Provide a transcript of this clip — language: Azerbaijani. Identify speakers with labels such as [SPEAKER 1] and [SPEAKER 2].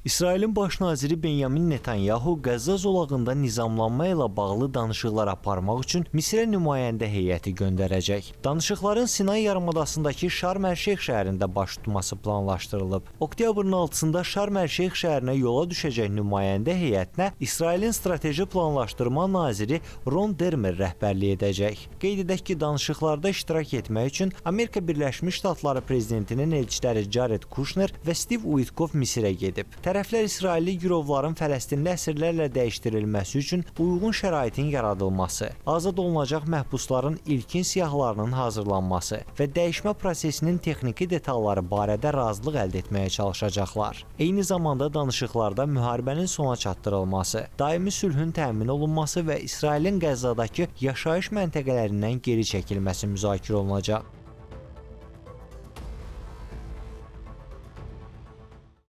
[SPEAKER 1] İsrailin baş naziri Benyamin Netanyahu Qəzza zolağında nizamlanma ilə bağlı danışıqlar aparmaq üçün Misrə nümayəndə heyəti göndərəcək. Danışıqların Sinay yarımadasındakı Şarm əl-Şeyx şəhərində baş tutması planlaşdırılıb. Oktyabrın 6-sında Şarm əl-Şeyx şəhərinə yola düşəcək nümayəndə heyətinə İsrailin strateji planlaşdırma naziri Ron Dermer rəhbərlik edəcək. Qeyd edək ki, danışıqlarda iştirak etmək üçün Amerika Birləşmiş Ştatları prezidentinin elçiləri Jared Kushner və Steve Witkoff Misirə gedib. Tərəflər İsrailli girovların fələstinli əsirlərlə dəyişdirilməsi üçün uyğun şəraitin yaradılması, azad olunacaq məhbusların ilkin siyahılarının hazırlanması və dəyişmə prosesinin texniki detalları barədə razılıq əldə etməyə çalışacaqlar. Eyni zamanda danışıqlarda müharibənin sona çatdırılması, daimi sülhün təmin olunması və İsrailin Qəzzadakı yaşayış məntəqələrindən geri çəkilməsi müzakirə olunacaq.